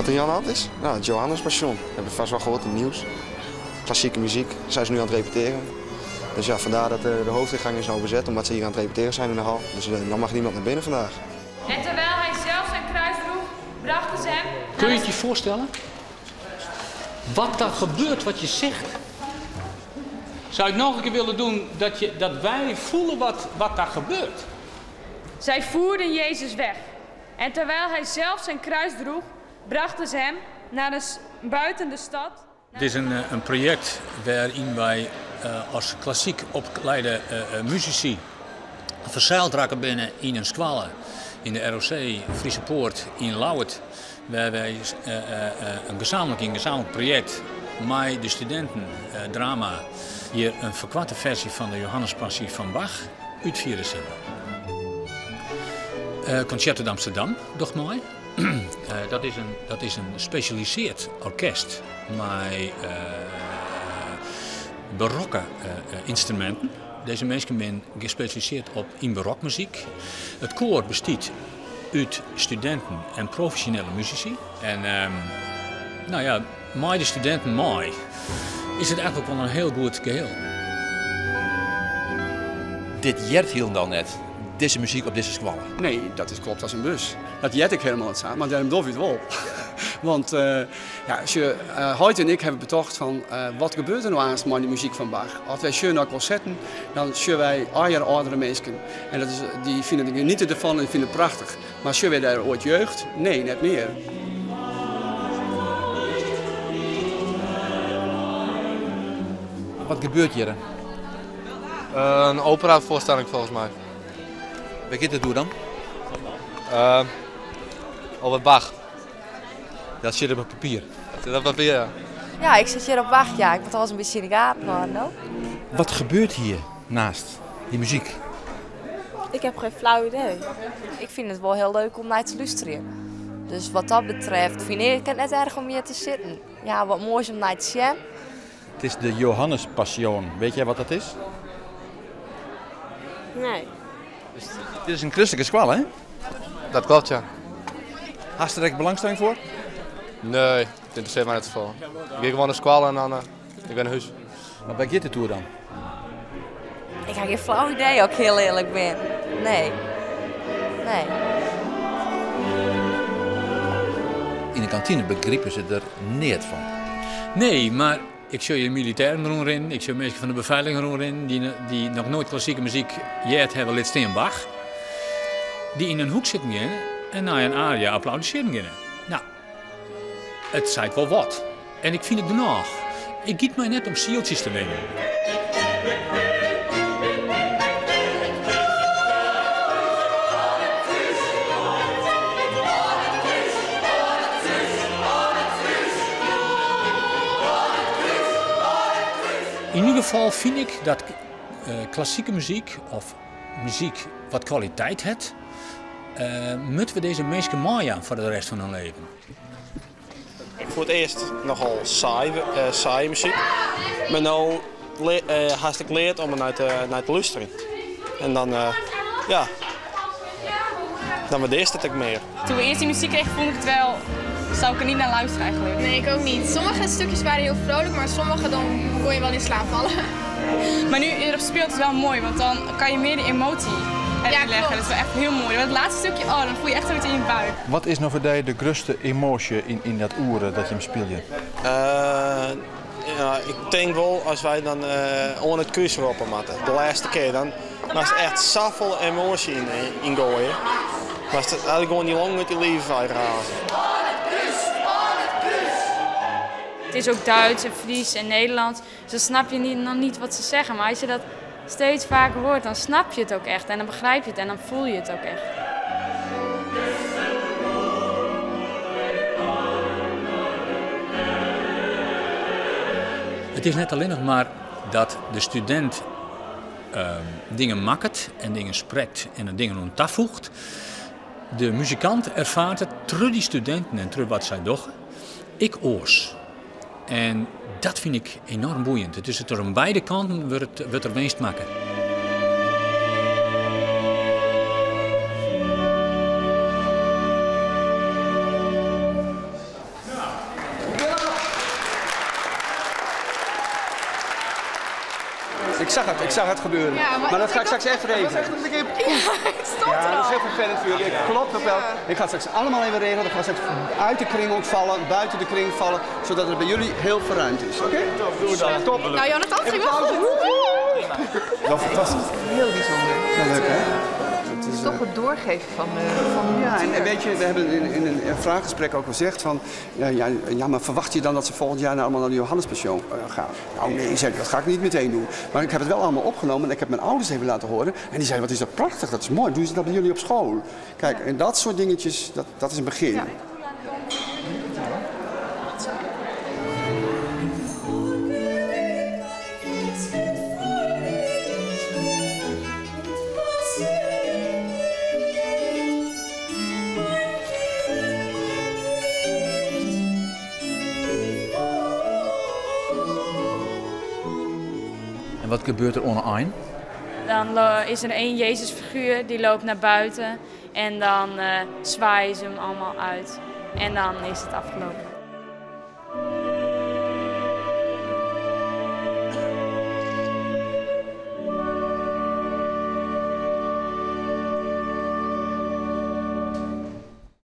Wat er hier aan de hand is? Nou, het Johannes Passion. Heb je vast wel gehoord in het nieuws. Klassieke muziek, zijn ze nu aan het repeteren. Dus ja, vandaar dat de hoofdingang is nou bezet, omdat ze hier aan het repeteren zijn in de hal. Dus dan mag niemand naar binnen vandaag. En terwijl hij zelf zijn kruis droeg, brachten ze hem... Kun je het je voorstellen? Wat daar gebeurt, wat je zegt. Zou ik nog een keer willen doen dat wij voelen wat daar gebeurt? Zij voerden Jezus weg. En terwijl hij zelf zijn kruis droeg, brachten ze hem naar de buiten de stad. Het is een project waarin wij als klassiek opgeleide muzici verzeild raken binnen in een squalle in de ROC Friese Poort in Ljouwert, waar wij een gezamenlijk project met de studenten drama hier een verkwarte versie van de Johannespassie van Bach uitvieren zullen. Concerto d'Amsterdam, doch mooi. Dat is een gespecialiseerd orkest met barokke instrumenten. Deze mensen zijn gespecialiseerd op in barokmuziek. Het koor bestaat uit studenten en professionele muzici. En met de studenten mooi is het eigenlijk wel een heel goed geheel. Dit jert hield dan net. Deze muziek op deze squallen? Nee, dat is klopt als een bus. Dat jet ik helemaal niet samen, maar daarom doe ik het wel. Want ja, als je Hoyt en ik hebben betocht van wat gebeurt er nou aan met die muziek van Bach? Als wij schön naar concerten, dan zullen wij al jaar oudere mensen. En die vinden het genieten ervan en die vinden het prachtig. Maar zullen wij daar ooit jeugd? Nee, net meer. Wat gebeurt hier? Een operavoorstelling volgens mij. Waar gaat het door dan? Over Bach. Dat zit op het papier. Dat zit op papier, ja. Ja, ik zit hier op wacht, ja. Ik moet alles een beetje in de gaten houden, no? Wat gebeurt hier naast die muziek? Ik heb geen flauw idee. Ik vind het wel heel leuk om naar te luisteren. Dus wat dat betreft vind ik het net erg om hier te zitten. Ja, wat mooi is om naar te zien. Het is de Johannespassion. Weet jij wat dat is? Nee. Dit is een christelijke squal, hè? Dat klopt, ja. Hast er echt belangstelling voor? Nee, het interesseert mij niet zoveel. Ik ga gewoon naar squal en dan ik ben naar huis. Maar waar gaat de tour dan? Ik heb geen flauw idee, als ik heel eerlijk ben. Nee. Nee. In de kantine begrijpen ze er niet van. Nee, maar ik zie je militairen rondrennen, ik zie mensen van de beveiliging rondrennen die nog nooit klassieke muziek gehoord hebben, lid Steenbach. Die in een hoek zitten gaan en naar een aria applaudisseren gaan. Het zei wel wat. En ik vind het nog. Ik giet mij net om zieltjes te winnen. In ieder geval vind ik dat klassieke muziek of muziek wat kwaliteit heeft, moeten we deze mensen mooi aan voor de rest van hun leven. Ik vond het eerst nogal saaie muziek, maar nu haast ik leerd om er naar te luisteren. En dan waardeer ik het meer. Toen we eerst die muziek kregen, vond ik het wel, zou ik er niet naar luisteren eigenlijk. Nee, ik ook niet. Sommige stukjes waren heel vrolijk, maar sommige dan kon je wel in slaap vallen. Maar nu erop speelt het wel mooi, want dan kan je meer de emotie erin leggen. Dat is wel echt heel mooi. Want het laatste stukje, dan voel je echt zoiets in je buik. Wat is nou voor jou de grootste emotie in dat oeren dat je hem speelde? Ja, ik denk wel als wij dan onder het kruis roepen moeten, de laatste keer, dan was het echt zoveel emotie in gooien. Was het eigenlijk gewoon niet lang met die leven uitrazen. Het is ook Duits en Fries en Nederlands, dus dan snap je nog niet wat ze zeggen. Maar als je dat steeds vaker hoort, dan snap je het ook echt en dan begrijp je het en dan voel je het ook echt. Het is net alleen nog maar dat de student dingen maakt en dingen spreekt en dingen aan toevoegt. De muzikant ervaart het terug die studenten en terug wat zij doen. Ik oors. En dat vind ik enorm boeiend. Het is het er aan beide kanten wordt er winst maken. Ik zag het, ik zag het gebeuren. Ja, maar maar dat ga ik straks echt regelen. Ja, het stond Ja, er dat is al. heel vervelend voor jullie. Ik klopt ook wel. Ik ga het straks allemaal even regelen. Ik ga straks uit de kring ook vallen, buiten de kring vallen, zodat het bij jullie heel verruimd is. Oké? Doe dan. Top. Nou, Jonathan, ging wel goed. Wel fantastisch. Heel bijzonder. Wel leuk, hè? Het is, Toch het doorgeven van de Ja, en cultuur. weet je, we hebben in een vraaggesprek ook gezegd van... Ja, ja, ja, maar verwacht je dan dat ze volgend jaar nou allemaal naar de Johannespassion gaan? Nou nee, zei ik, dat ga ik niet meteen doen. Maar ik heb het wel allemaal opgenomen en ik heb mijn ouders even laten horen. En die zeiden, wat is dat prachtig, dat is mooi, doen ze dat bij jullie op school? Kijk, en dat soort dingetjes, dat is een begin. Ja. En wat gebeurt er onder ein? Dan is er één Jezusfiguur die loopt naar buiten en dan zwaaien ze hem allemaal uit. En dan is het afgelopen.